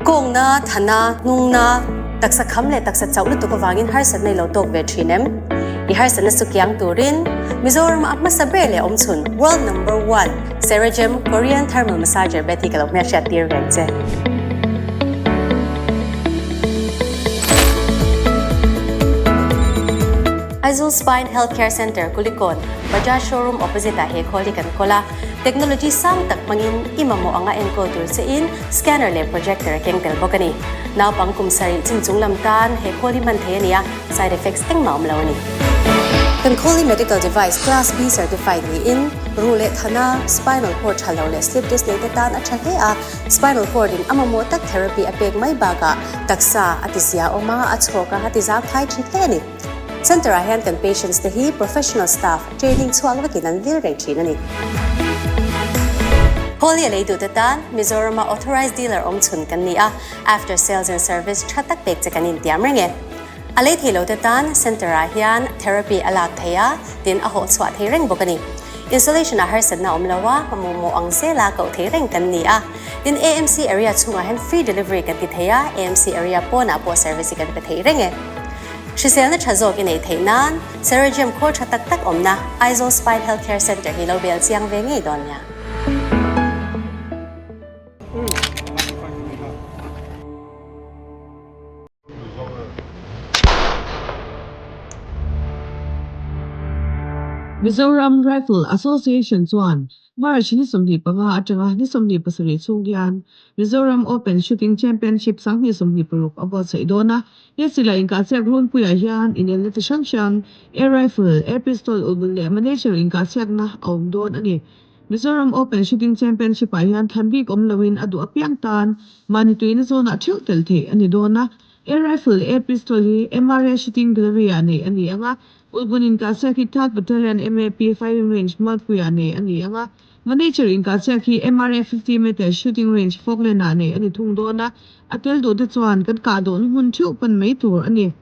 Kawngna, thana, hnungna, taksa kham leh taksa chauh lutuk avangin harsatna i lo tawk ve thin em? I harsatna chu kiang turin Mizoram a hmasa ber leh awmchhun World Number One Ceragem Korean Thermal Massager bed hi ka lo hmelhriat tir reng che. Aizawl Spine Health Care Centre, Kulikawn, Bajaj Showroom opposite ah he khawl hi kan kawl a. Technology sang tak hmangin i mamawh anga enkawl tur che in scanner leh projector a keng tel bawk a ni. Naupang kum sarih chin chung lam tan he khawl hi hman thei a ni a, side effects engmah awm lo a ni. Kan khawl hi medical device class B certified niin ruh leh thana, spinal cord tha lo leh slip disc nei te tan a tha hle a, spinal cord in a mamawh tak therapy a pek mai bakah taksa a ti zia awm a, a chhawk a, a ti zau thai thin hle a ni. Centre ah hian kan patients te hi professional staff training chhuak vekin an vil reng thin a ni. Holy a lei duhte tan Mizorama authorized dealer awm chhun kan ni a, after sales and service tha tak pek che kan intiam reng e. A lei thei lote tan centre ah hian therapy a lak thei a, tin a hawh chhuah thei reng bawk a ni. Installation ah harsatna awm lo a, mamawh ang zela koh thei reng kan ni a. Tin AMC area chhungah hian free delivery kan ti thei a, AMC area pawnah pawh service hi kan pe thei reng e. Hriselna tha zawk i neih theih nan Ceragem khawl tha tak tak awmna Aizawl Spine Health Care Centre hi lo bel chiang ve ngei dawn nia. Mizoram Rifle Association chuan March ni 25 atanga ni 27 chhung hian Mizoram Open Shooting Championship 2026 a buatsaih dawn a. He silai inkahchhiak runpuiah hian inelna chi hrang hrang, air rifle, air pistol, ulbun leh miniature inkahchhiakna a awm dawn a ni. Mizoram Open Shooting Championship ah hian thlan bik awm loin a duh apiang tan mahni tuina zawnah theuh tel theih a ni dawn a. Air rifle leh air pistol hi MRA Shooting Gallery ah neih a ni ang a, ulbun inkahchhiak hi Third Battalion MAP Firing Range Mualpuiah neih a ni ang a. Manager inkahchhiak hi MRA 50 meter shooting range Falkland ah neih a ni thung dawn a, a tel duh te chuan kan kah duhna hmun theuh pan mai tur a ni.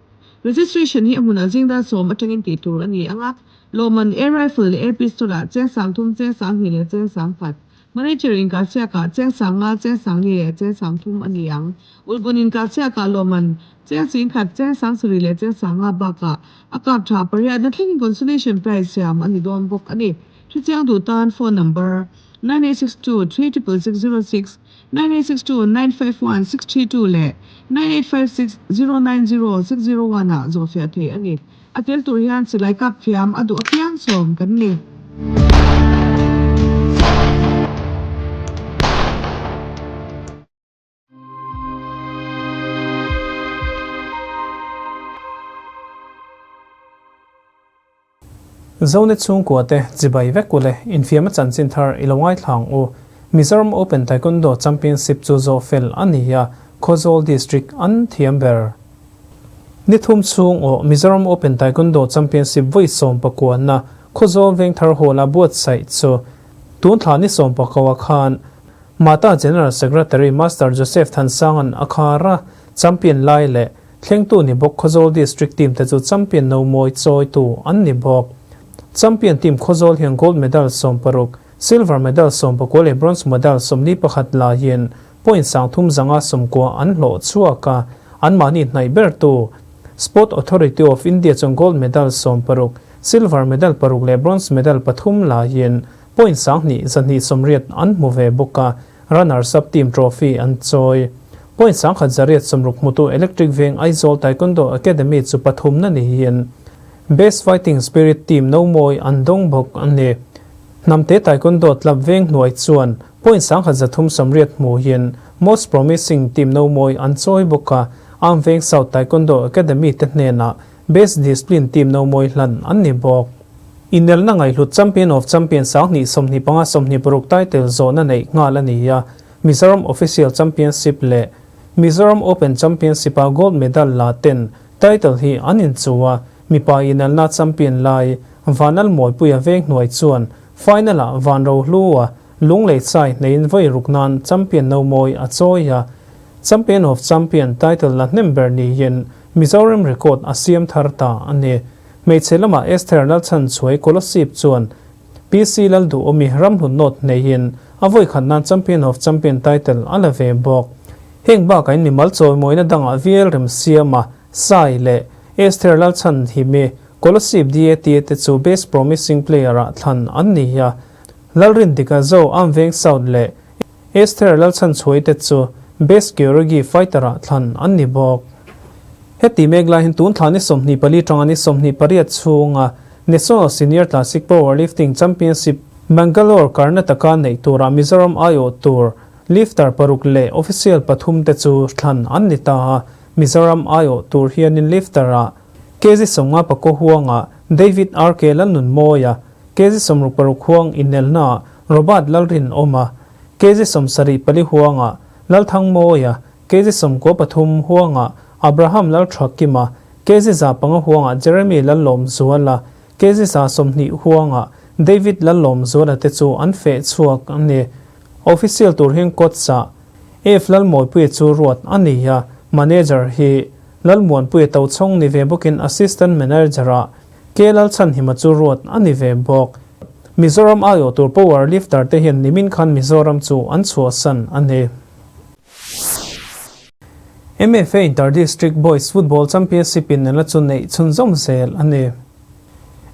Registration hi a hmunah zingdar sawm atangin tih tur a ni ang a, lawmman air rifle leh air pistol ah cheng sang thum, cheng sang hnih leh cheng sang khat, manager inkahchhiak ah cheng sang nga, cheng sang li leh cheng sang thum a ni ang. Ulbun inkahchhiak ah lawmman cheng sing khat, cheng sang sarih leh cheng sang nga bakah a kap tha pariatna thlengin consolation prize siam a ni dawn bawk a ni. Hrichiang duh tan phone number, 9862 366606, 9862 951 632 leh 9856 090 601 ah zawhfiah theih a ni. A tel tur hian silai kap thiam a duh apiang sawm kan ni. Zone chhungkua te chibai vek ule infiam a chanchin thar i lo ngaithla ang u. Mizoram Open Taekwondo Championship chu zawh fel a ni a, Khawzawl District an thiam ber. Ni thum chhung aw Mizoram Open Taekwondo Championship vawi 19 na Khawzawl Vengthar Hall a buatsaih chu tun thla ni 19 khan Mata General Secretary Master Joseph Thansanga'n a khar a, champion lai leh Thlengtu ni bawk Khawzawl District team te chu champion no mawi chawitu an ni bawk. Champion team Khawzawl hian gold medal 16, silver medal 19 leh bronze medal 41 laiin point 30 zanga 90 an hlawh chhuak a, anmahni hnaih bertu Sport Authority of India chuan gold medal 16, silver medal paruk leh bronze medal pathum laiin point 2 280 an hmu ve bawk a. Runners up team trophy an chawi. Point 1160 hmutu Electric Veng Aizawl Taekwondo Academy chu pathumna niin Best Fighting Spirit team no mawi an dawng bawk a ni. Hnamte Taekwondo Club Veng hnuai chuan point 1380 hmuhin Most Promising team no mawi an chawi bawk a, Arm Veng South Taekwondo Academy te hnenah Best Discipline team no mawi hlan an ni bawk. Inelna ngaihhlut Champion of Champion 2025 26 title zawhna neih nghal a ni a, Mizoram Official Championship leh Mizoram Open Championship-a gold medal la ten title hi an inchuh a, mipa inelna champion lai Vanal Mawipuia veng hnuai chuan final-ah Van Rohlua Lunglei chai hneiin vawi ruk nan champion no mawi a chawi a, Champion of Champion title la hnem ber niin Mizoram record a siam thar ta a ni. Hmeichhe lamah Esther Lalchhanchhuai Kolasib chuan PC Lalduhawmi ramhlun nawt hneihin a vawi khat nan Champion of Champion title a la ve bawk. Heng bakah in mimal chawimawina dangah VL Remsiama, Sai leh Esther Lalchhanhimi, Kolasib DAT te chu Best Promising Player-ah thlan an ni a. Lalrindika Zo Amveng South leh Esther Lalchhanchhuai te chu Best Kyorugi Fighter-ah thlan an ni bawk. Heti mek lai hian tun thla ni 24 tanga ni 28 chhunga National Senior Classic Powerlifting Championship Mangalore, Karnataka neih turah Mizoram aiawh tur lifter paruk leh official pathum te chu thlan an ni ta a. Mizoram aiawh tur hianin lifter-ah KG 50 pakaw huangah David RK Lalnunmawia, KG 66 huang inelnaah Robert Lalrinawma, KG 74 huangah Lalthangmawia, KG 93 huangah Abraham Lalthakima, KG 500 huangah Jeremy Lallawmzuala, KG 120 huangah David Lallawmzuala te chu an feh chhuak a ni. Official tur hian Kawtsa F Lalmawipuia chu ruat a ni a, Manager hi Lalmuanpuia Tochhawng ni ve bawkin Assistant Manager-ah K Lalchhanhima chu ruat a ni ve bawk. Mizoram aiawh tur power lifter te hian nimin khan Mizoram chu an chhuahsan a ni. MFA Inter-District Boys Football Championship in la chu neih chhunzawm zel a ni.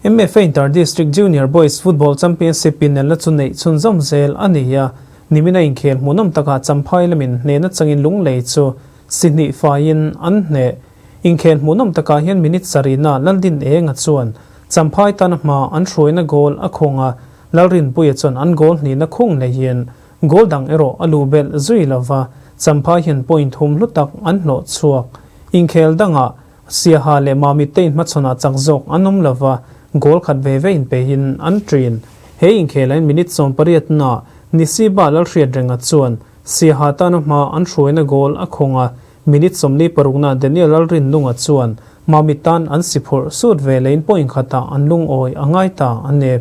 MFA Inter-District Junior Boys Football Championship in la chu neih chhunzawm zel a ni a, nimina inkhel hmuhnawm takah Champhai lamin hnehna changin Lunglei chu si hnih faiin an hneh. Inkhel hmuhnawm takah hian minute sarihna Laldin Enga chuan Champhai tana hma an hruaina goal a khawng a, Lalrinpuia chuan an goal hnihna khung neihin Goal dang erawh a luh belh zui lova, Champhai hian point hum hlu tak an hlawh chhuak. Inkhel dangah Siaha leh Mamit te inhmachhawnah chak zawk an awm lova, goal khat ve ve inpeihin an ṭin. He inkhelain minute 18 na Nisiba Lalhriatrenga chuan Siaha tana hma an hruaina goal a khawng a, minute 46 na Daniel Lalrinnunga chuan Mamit tan an si phurh sut ve lein point khatah an lungawi a ngai ta a ni.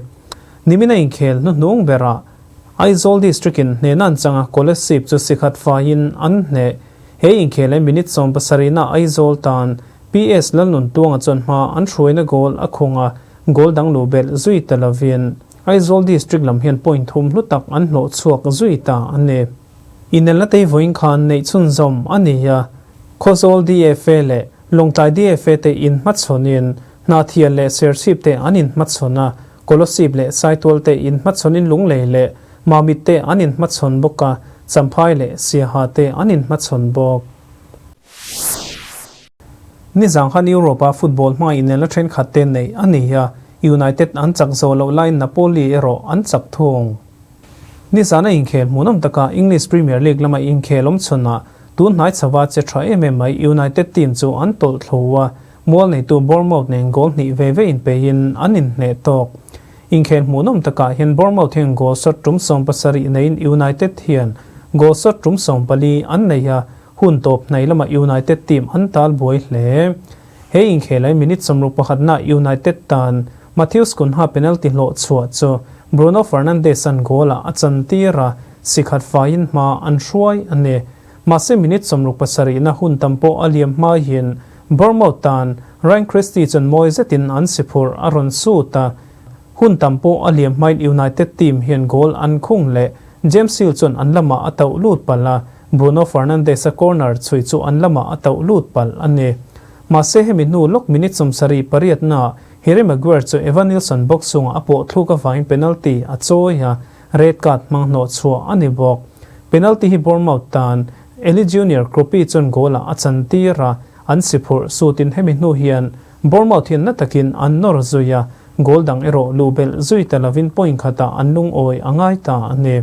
Nimina inkhel hnuhnung berah Aizawl District in hnehna an chang a, Kolasib chu sikhat faiin an hneh. He inkhel hi minute 70 na Aizawl tan PS Lalnuntuanga chuan hma an hruaina goal a khung a, goal dang luh belh zui ta lovin Aizawl District lam hian point thum hlu tak an hlawh chhuak zui ta a ni. Inelna tei vawiin khan neih chhunzawm a ni a, Khawzawl DFA leh Lawngtlai DFA te inhmachhawnin Hnahthial leh Serchhip te an inhmachhawn a, Kolasib leh Saitual te inhmachhawnin Lunglei leh Mamit te an inhmachhawn bawk a, Champhai leh Siaha te an inhmachhawn bawk. Nizang khan Europe-a football hma inelna thenkhat te neih a ni a, United an chak zawh loh laiin Napoli erawh an chak thung. Nizana inkhel hmuhnawm taka English Premier League lama inkhel awm chhunah tun hnai chhava che tha em em mai United team chu an tawlh thlu a, Mual neitu Bournemouth nen goal hnih ve ve inpeihin an inhneh tawk. Inkhel hmuhnawm takah hian Bournemouth hian goal shot tum 70 neiin United hian goal shot tum 14 an nei a, hun tawp hnai lamah United team an tal buai hle. He inkhelai minute 61 na United tan Matheus Cunha penalty hlawh chhuah chu Bruno Fernandes an goal-ah a chantir a, sikhat faiin hma an hruai a ni. Mahse minute 67 na hun tam pawh a liam hma hian Bournemouth tan Ryan Christie chuan mawi zetin an si phurh a rawn sut a, hun tam pawh a liam hmain United team hian goal an khung leh James Hill chuan an lamah a tauh lut palh a, Bruno Fernandes-a corner chhui chu an lamah a tauh lut palh a ni. Mahse hemi hnu lawk minute 78 naah Harry Maguire chu Evanilson box chungah a pawh thluk avangin penalty a chawi a, red card hmang hnawh chhuah a ni bawk. Penalty hi Bournemouth tan Eli Junior Kroupi chuan goal-ah a chantir a, an si phurh sutin hemi hnu hian Bournemouth hian na takin an nawr zui a, goal dang erawh luh belh zui ta lovin point khatah an lungawi a ngai ta a ni.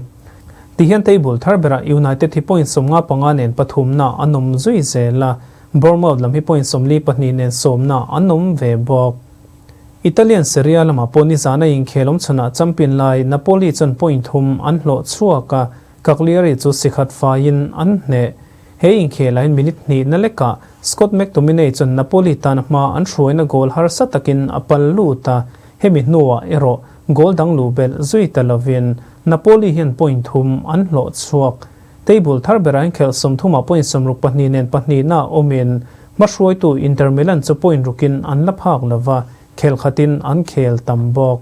Tihian table thar berah United hi point 55 nen pathumna an awm zui zel a, Bournemouth lam hi point 42 nen sawmna an awm ve bawk. Italian Serie A lamah pawh nizana inkhel awm chhunah champion lai Napoli chuan point thum an hlawh chhuak a, Cagliari chu sikhat faiin an hneh. He inkhelaiin minute hnih na lekah Scott McTominay chuan Napoli tan hma an hruaina goal harsa takin a pal lut a, hemi hnuah erawh goal dang luh belh zui ta lovin Napoli hian point thum an hlawh chhuak. Table thar berah inkhelh 30 ah point 62 nen pahnihna awmin hmahruaitu Inter Milan chu point rukin an la phak lova, khel khatin an khel tam bawk.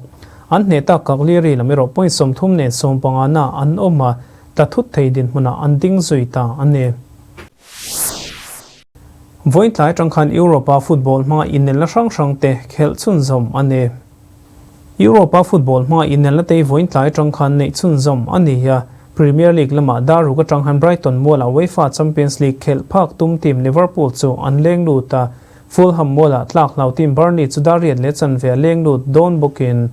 An hneh tak Cagliari lam erawh point 30 nen 15 na an awm a, tla thut thei dinhmunah an ding zui ta a ni. Vawiin tlai atang khan Europe-a football hmanga inelna hrang hrang te khelh chhunzawm a ni. Europe-a football hmanga inelna te hi vawiin tlai atang khan neih chhunzawm a ni a, Premier League lamah dar ruk atang han Brighton mualah UEFA Champions League khelh phak tum team Liverpool chu an leng lut a, Fulham mualah tlak hlau team Burnley chu dar riat leh chanve a leng lut dawn bawkin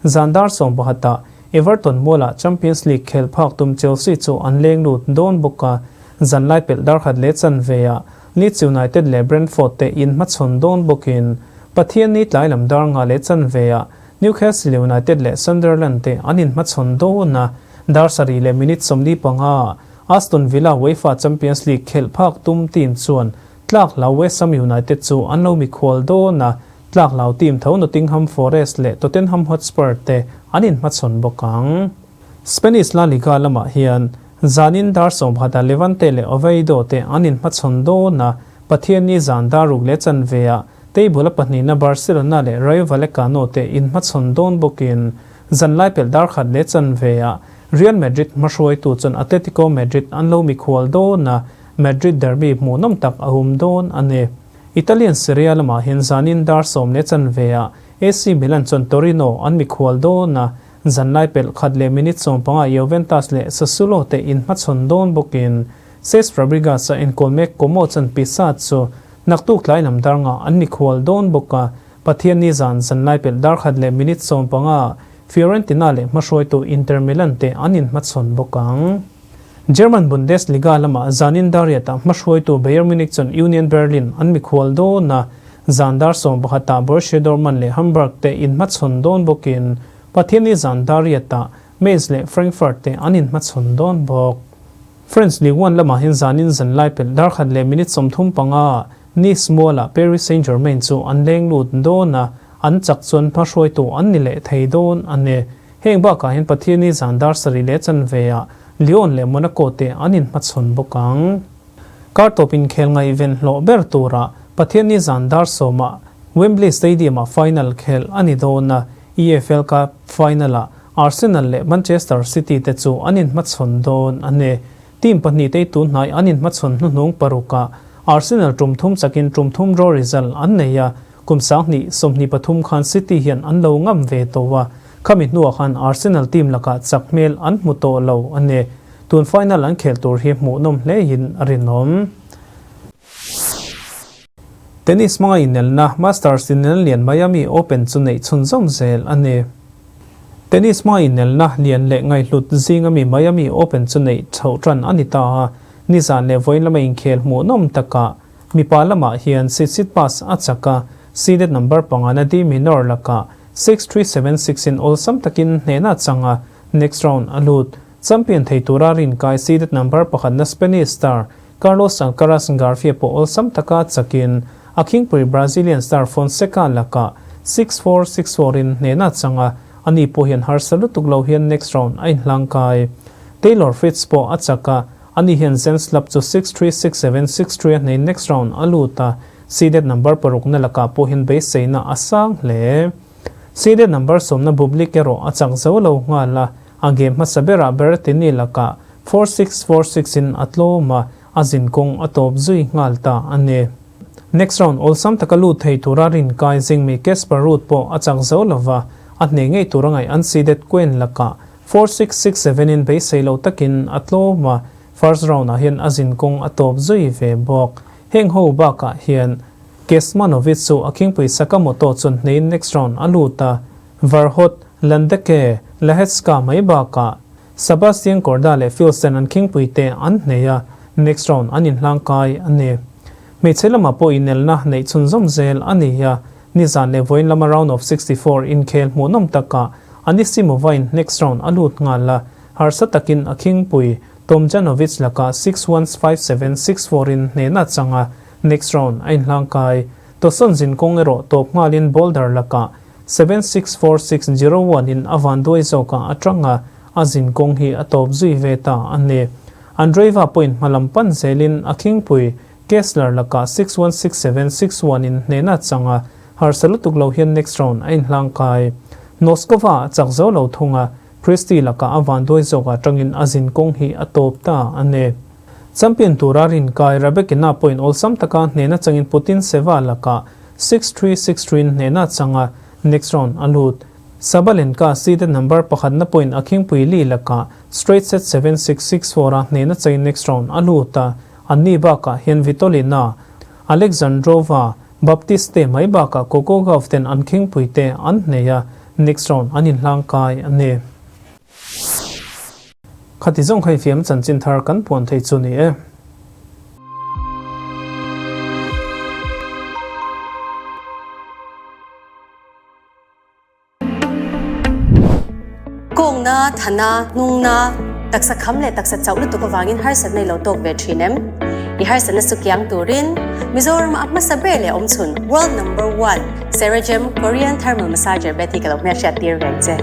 zan dar 11 ah Everton mualah Champions League khelh phak tum Chelsea chu an leng lut dawn bawk a, zan lai pelh dar khat leh chanve ah Leeds United leh Brentford te inhmachhawn dawn bawkin Pathianni tlai lam dar nga leh chanve ah Newcastle United leh Sunderland te an inhmachhawn dawn a, dar sarih leh minute 45 ah Aston Villa UEFA Champions League khelh phak tum team chuan tlak hlau West Ham United chu an lo mikhual dawn a, tlak hlau team tho Nottingham Forest leh Tottenham Hotspur te an inhmachhawn bawk ang. Spanish La Liga lamah hian zanin dar 11 ah Levante leh Oviedo te an inhmachhawn dawn a, Pathianni zan dar ruk leh chanve ah table a pahnihna Barcelona leh Rayo Vallecano te inhmachhawn dawn bawkin zan lai pelh dar khat leh chanve ah Real Madrid hmahruaitu chuan Atletico Madrid an lo mikhual dawn a, Madrid derby hmuhnawm tak a awm dawn a ni. Italian Serie A lamah hian zanin dar 10 leh chanve ah AC Milan chuan Torino an mikhual dawn a, zan lai pelh khat leh minute 15 Juventus leh Sassuolo te inhmachhawn dawn bawkin Cesc Fabregas a enkawl mek Como chuan Pisa chu naktuk tlai lam dar nga an mikhual dawn bawk a, Pathianni zan zan lai pelh dar khat leh minute 15 Fiorentina leh hmahruaitu Inter Milan te an inhmachhawn bawk ang. German Bundesliga lamah zanin dar riatah hmahruaitu Bayern Munich chuan Union Berlin an mikhual dawn a, zan dar 11 ah Borussia Dortmund leh Hamburg te inhmachhawn dawn bawkin Pathianni zan dar riatah Mainz leh Frankfurt te an inhmachhawn dawn bawk. French Ligue 1 lamah hian zanin zan lai pelh dar khat leh minute 35 ah Nice mualah Paris Saint-Germain chu an leng lut dawn a, an chak chuan hmahruaitu an ni leh thei dawn a ni. Heng bakah hian Pathianni zan dar sarih leh chanve ah Lyon leh Monaco te an inhmachhawn bawk ang. Kar tawp inkhel ngaihven hlawh ber turah Pathianni zan dar 10 ah Wembley Stadium ah final khelh a ni dawn a, EFL Cup final ah Arsenal leh Manchester City te chu an inhmachhawn dawn a ni. Team pahnih te tun hnai an inhmachhawn hnuhnung paruk ah Arsenal tum thum chakin tum thum draw result an nei a, kum 2023 khan City hian an lo ngam ve tawh a, khami hnuah khan Arsenal team lakah chak hmel an hmu tawh lo a ni. Tun final an khel tur hi hmuhnawm hle in a rinawm. Tennis hmanga inelna Masters inelna lian Miami Open chu neih chhunzawm zel a ni. Tennis hmanga inelna lian leh ngaihhlut zinga mi Miami Open chu neih chhoh tan a ni ta a, nizan leh vawiin lama inkhel hmuhnawm takah mipa lamah hian Tsitsipas a chak a, seeded number pangana De Minaur lakah 6-3 7-6 in awlsam takin hnehna chang a, next round a lut. Champion thei tura rinkai seeded number pakhatna Spanish star Carlos Alcaraz Garfia pawh awlsam taka chakin a khingpui Brazilian star Fonseca lakah 6-4 6-4 in hnehna chang a, ani pawh hian harsa lutuk lo hian next round a inhlangkai. Taylor Fritz pawh a chak a, ani hian Zenslap chu 6-3 6-7 6-3 a hnein next round a lut a, seeded number parukna lakah pawh hian beiseina a sang hle. Seeded number sawmna Bublik erawh a chak zo lo nghal a, a game hmasa berah Berrettini lakah 4-6 4-6 in a tlawm a, a zin kawng a tawp zui nghal ta a ni. Next round awlsam taka lut thei tura rinkai zingmi Casper Ruud pawh a chak zo lova, a hneh ngei tura ngaih an seeded Quinn lakah 4-6 6-7 in beisei lo takin a tlawm a, first round ah hian a zin kawng a tawp zui ve bawk. Heng ho bakah hian Kecmanovic chu a khingpui Sakamoto chuan hneiin next round a lut a, Verhoet, Landeke, Lehecka mai bakah Sebastian Korda leh Philsen an khingpui te an hnei a, next round an inhlangkai a ni. Hmeichhe lamah pawh inelna neih chhunzawm zel a ni a, nizan leh vawiin lama round of 64 inkhel hmuhnawm takah Anisimova in next round a lut nghal a, harsa takin a khingpui Tomljanovic lakah 6-1 5-7 6-4 in hnehna chang a, next round a inhlangkai. Tawsawn zinkawng erawh tawp nghalin Boulder lakah 7-6 4-6 0-1 in a van duai zawkah a tang a, a zinkawng hi a tawp zui ve ta a ni. Andreeva pawhin hmalam pan zelin a khingpui Kessler lakah 6-1 6-7 6-1 in hnehna chang a, harsa lutuk lo hian next round a inhlangkai. Noskova a chak zo lo thung a, Christie lakah a van duai zawkah tangin a zinkawng hi a tawp ta a ni. Champion tura rinkai Rybakina pawhin awlsam taka hnehna changin Putintseva lakah 6-3, 6-3 in hnehna changa next round a lut. Sabalenka seeded number pakhatna pawhin a khingpui li lakah straight set 7-6, 6-4 a hnehna changin next round a lut a. Anni bakah hian Vitolina, Alexandrova, Baptist te mai bakah Coco Gauff ten an khingpui te an hneh a, next round an inhlangkai a ni. Khati zawng kha i fiam chanchin thar kan puan thei chu ni e. Kawngna, thana, hnungna, taksa kham leh taksa chauh lutuk avangin harsatna i lo tawk ve thin em? I harsatna chu kiang turin Mizoram a hmasa ber leh awmchhun World Number One Ceragem Korean Thermal Massager Betty ka lo hmelhriat tir ve ang che.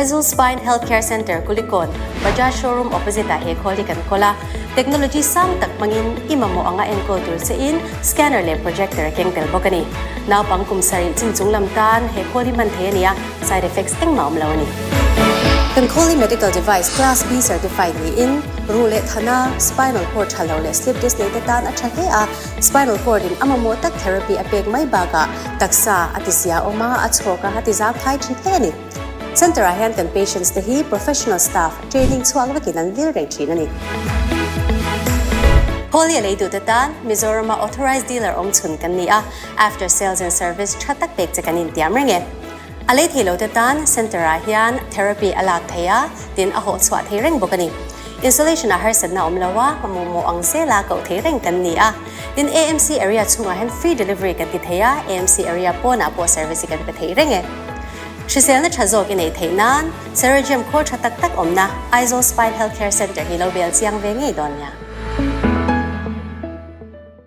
Aizawl Spine Health Care Centre, Kulikawn, Bajaj Showroom opposite ah he khawl hi kan kawl a. Technology sang tak hmangin i mamawh anga enkawl tur che in scanner leh projector a keng tel bawk a ni. Naupang kum sarih chin chung lam tan he khawl hi hman thei a ni a, side effects engmah awm lo a ni. Kan khawl hi medical device class B certified niin ruh leh thana, spinal cord tha lo leh slip disc nei te tan a tha hle a, spinal cord in a mamawh tak therapy a pek mai bakah taksa a ti zia awm a, a chhawk a, a ti zau thai thin hle a ni. Centre ah hian kan patients te hi professional staff training chhuak vekin an vil reng thin a ni. Khawl hi a lei duhte tan Mizorama authorized dealer awm chhun kan ni a, after sales and service tha tak pek che kan intiam reng e. A lei thei lote tan centre ah hian therapy a lak thei a, tin a hawh chhuah thei reng bawk a ni. Installation ah harsatna awm lo a, mamawh ang zela koh thei reng kan ni a. Tin AMC area chhungah hian free delivery kan ti thei a, AMC area pawnah pawh service hi kan pe thei reng e. Hriselna tha zawk i neih theih nan Ceragem khawl tha tak tak awmna Aizawl Spine Health Care Centre hi lo bel chiang ve ngei dawn nia.